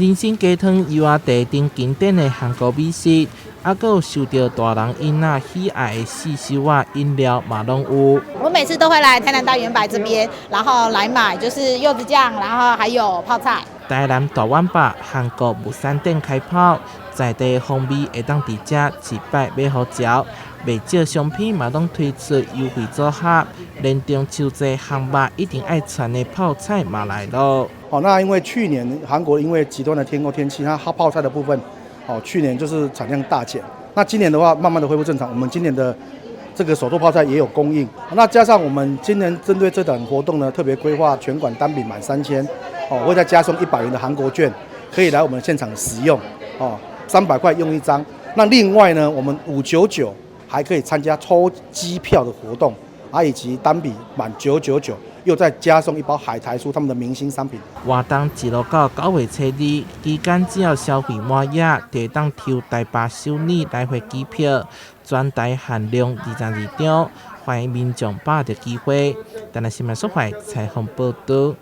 人參雞湯、柚仔茶等經典的韓國美食，猶閣有受著大人囡仔喜愛的四收仔飲料嘛攏有。我每次都會來台南大遠百這邊，然後來買就是柚子醬，然後還有泡菜。台南大遠百韓國物產店開跑，在地風味會當佇遮一擺買予著，袂少商品嘛攏推出優惠組合，連中秋節烘肉一定愛摻的泡菜嘛來囉。哦，那因為去年韓國因為極端的天候天氣，它泡菜的部分，哦，去年就是產量大減。那今年的話，慢慢的恢復正常。我們今年的這個手作泡菜也有供應。那加上我們今年針對這檔活動呢，特別規劃全館單筆滿3000，哦，會再加送100元的韓國券，可以來我們現場使用。哦，300塊用一張。那另外呢，我們599還可以參加抽機票的活動，啊，以及單筆滿999，又再加送一包海苔酥，他們的明星商品。活動一路到9月初2，期間只要消費滿額，就會當抽台北首爾來回機票，全台限量22張，歡迎民眾把握機會。台南新聞所採訪報導。